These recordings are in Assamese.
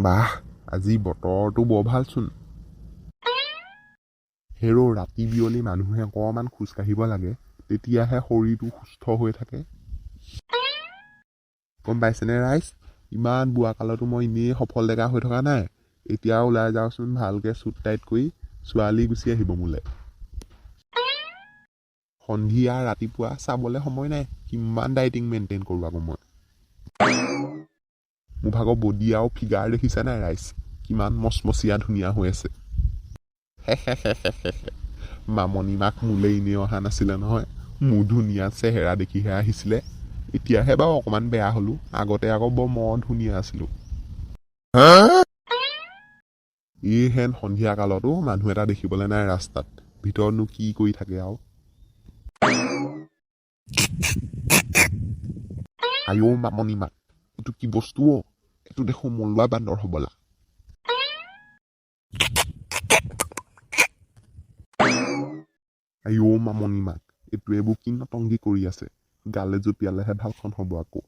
বাহ, আজি বতৰটো বৰ ভালচোন। হেৰ', ৰাতি বিয়লি মানুহে অকণমান খোজকাঢ়িব লাগে, তেতিয়াহে শৰীৰটো সুস্থ হৈ থাকে, গম পাইছেনে ৰাইজ? ইমান বুঢ়া কালতো মই এনেই সফল ডেকা হৈ থকা নাই। এতিয়া ওলাই যাওঁচোন ভালকৈ চুট টাইট কৰি, ছোৱালী গুচি আহিব মোলৈ। সন্ধিয়া ৰাতিপুৱা চাবলৈ সময় নাই, কিমান ডাইটিং মেইনটেইন কৰোঁ আকৌ মই। মোৰ ভাগৰ বডি আৰু ফিগাৰ দেখিছে নাই ৰাইজ, কিমান মচমচীয়া ধুনীয়া হৈ আছে। মামনি মাক মোলৈ এনেই অহা নাছিলে নহয়, মোৰ ধুনীয়া চেহেৰা দেখিহে আহিছিলে। এতিয়াহে বাৰু অকণমান বেয়া হ'লোঁ, আগতে আকৌ বৰ মই ধুনীয়া আছিলোঁ। এইহেন সন্ধিয়া কালতো মানুহ এটা দেখিবলৈ নাই ৰাস্তাত, ভিতৰতনো কি কৰি থাকে আৰু। আইঅ মামনি মাক, এইটো কি বস্তু অ'? এইটো দেখোন মলুৱা বান্দৰ হ'বলা। আইঅ মামনি মাক, এইটো এইবোৰ কি নটংগী কৰি আছে, গালে জঁপিয়ালেহে ভালখন হ'ব আকৌ।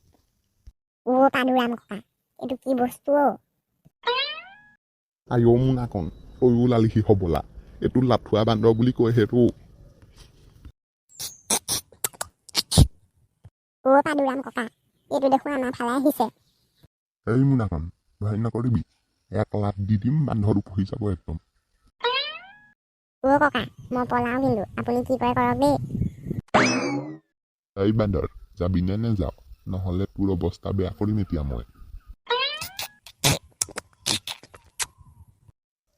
অ' পাদুৰাম ককা, এইটো কি বস্তু অ'? আইঅ মোনাকণ, তয়ো ওলালিহি হ'বলা, এইটো লাঠুৱা বান্দৰ বুলি কয় সেইটো। অ' পাদুৰাম ককা, এইটো দেখোন আমাৰ ফালে আহিছে। এই মোনাকণ, ভয় নকৰিবি, এক লাত দি দিম বান্দৰটো পহি যাব একদম। অ' ককা, মই পলাওঁ কিন্তু আপুনি কি কৰে কৰক দেই। এই বান্দৰ, যাবিনে নেযাৱ? নহ'লে তোৰ অৱস্থা বেয়া কৰিম এতিয়া মই।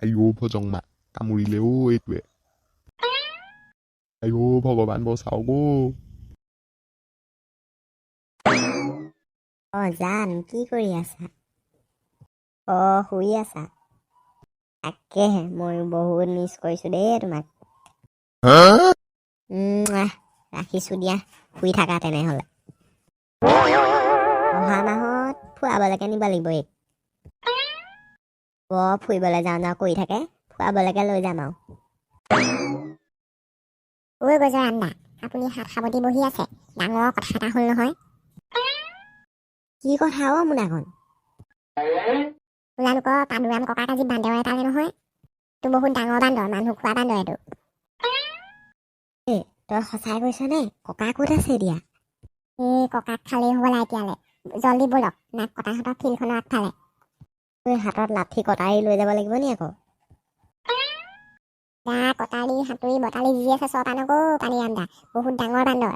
আইঅ ভজং মা, কামুৰিলে অ' এইটোৱে। আইঅ ভগৱান বচাওক অ'। অ' জান, কি কৰি আছা? অ' শুই আছা? তাকেহে, ময়ো বহুত মিছ কৰিছোঁ দেই তোমাক। ৰাখিছোঁ দিয়া, শুই থাকা তেনেহ'লে। অহা মাহত ফুৰাবলৈকে নিব লাগিব এইক। বৰ ফুৰিবলৈ যাওঁ যাওঁ কৰি থাকে, ফুৰাবলৈকে লৈ যাম আৰু। ঐ গজৰাম দা, আপুনি হাত সাৱটি বহি আছে, ডাঙৰ কথা এটা হ'ল নহয়। কি কথা অ' মোনাকণ? আপোনালোকৰ পাদুৰাম ককাক আজি বান্দৰ এটালে নহয়। এইটো বহুত ডাঙৰ বান্দৰ, মানুহ খোৱা বান্দৰ এইটো। তই সঁচাই কৈছ নে? ককা ক'ত আছে এতিয়া? এই ককাক খালেই হ'বলা এতিয়ালে। জল্দি ব'লক, নাক কটাহঁতৰ ফিল্ডখনৰ আগফালে। ঐ, হাতত লাঠি কটাৰী লৈ যাব লাগিব নি আকৌ? দা, কটাৰী, হাতুৰী, বটালি যি আছে চব আনক অ' পানীৰাম দা, বহুত ডাঙৰ বান্দৰ।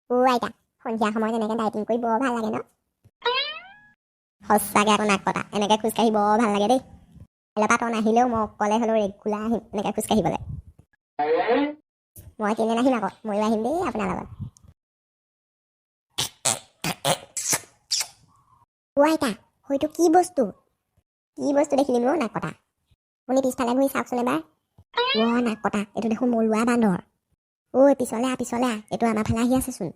অ' আইতা, সন্ধিয়া সময়ত এনেকে ডাইটিং কৰি বৰ ভাল লাগে ন? সঁচাকে আকৌ নাক কটা, এনেকে খোজকাঢ়ি বৰ ভাল লাগে দেই। কাইলৈৰ পৰা তই নাহিলেও মই অকলে হ'লেও ৰেগুলাৰ আহিম এনেকে খোজকাঢ়িবলৈ। মই কেলে নাহিম আকৌ, ময়ো আহিম দেই আপোনাৰ লগত। অ' আইতা, হয়তো কি বস্তু? কি বস্তু দেখিলি অ' নাক কটা? আপুনি পিছফালে ঘূৰি চাওকচোন এবাৰ। অ' নাক কটা, এইটো দেখোন মলুৱা বান্দৰ। ঐ পিছলে আহ, পিছলে আহ, এইটো আমাৰ ফালে আহি আছেচোন।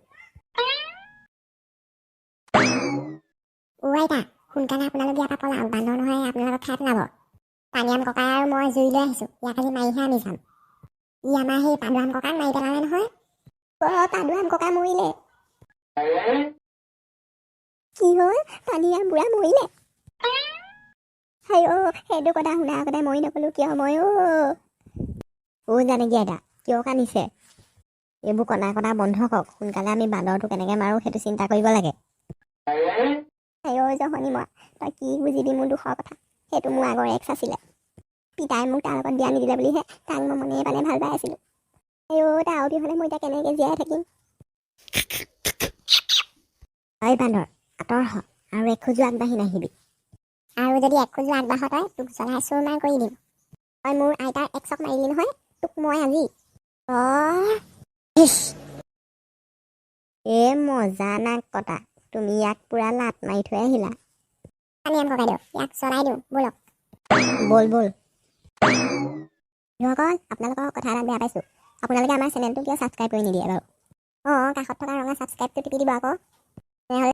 অ' আইতা, সোনকালে আপোনালোক ইয়াৰ পৰা পলাওক, বান্দৰ নহয় আপোনালোকক খাই পেলাব। পানীৰাম ককাই আৰু মই জুই লৈ আহিছোঁ, ইয়াক আজি মাৰিহে আমি যাম। ই আমাৰ সেই পাদুৰাম ককাক মাৰি পেলালে নহয়। অ' পাদুৰাম ককা মৰিলে। কি হ'ল, পানীৰাম বুঢ়া মৰিলে? আই অ', সেইটো কথা শুনা আগতে মৰি নগ'লো কিয় মই অ'? অ' জানকী আইতা, কিয় কান্দিছে? এইবোৰ কন্দা কটা বন্ধ কৰক, সোনকালে আমি বান্দৰটো কেনেকৈ মাৰোঁ সেইটো চিন্তা কৰিব লাগে। আই অ' জহনী মই, তই কি বুজিবি মোৰ দুখৰ কথা? সেইটো মোৰ আগৰ এক্স আছিলে। পিতাই মোক তাৰ লগত বিয়া নিদিলে বুলিহে তাক মই মনে প্ৰাণে ভাল পাই আছিলোঁ। আই অ' তাৰ অবিহনে মই এতিয়া কেনেকৈ জীয়াই থাকিম? ঐ বান্দৰ, আঁতৰ হ আৰু এখোজো আগবাঢ়ি নাহিবি। আৰু যদি এখোজো আগবাঢ় তই, তোক জ্বলাই চুৰমাৰ কৰি দিম। তই মোৰ আইতাৰ এক্সক মাৰিলি নহয়, তোক মই আজি। অ' এ মজা নাক কটা, তুমি ইয়াক পুৰা লাত মাৰি থৈ আহিলা। পানীৰাম ককাইদেউ, ইয়াক জ্বলাই দিওঁ ব'লক। ব'ল ব'ল। বন্ধুসকল, আপোনালোকৰ কথা এটাত বেয়া পাইছোঁ। আপোনালোকে আমাৰ চেনেলটো কিয় ছাবস্ক্ৰাইব কৰি নিদিয়ে বাৰু? অঁ, কাষত থকা ৰঙা ছাবস্ক্ৰাইবটো টিপি দিব আকৌ। তেনেহ'লে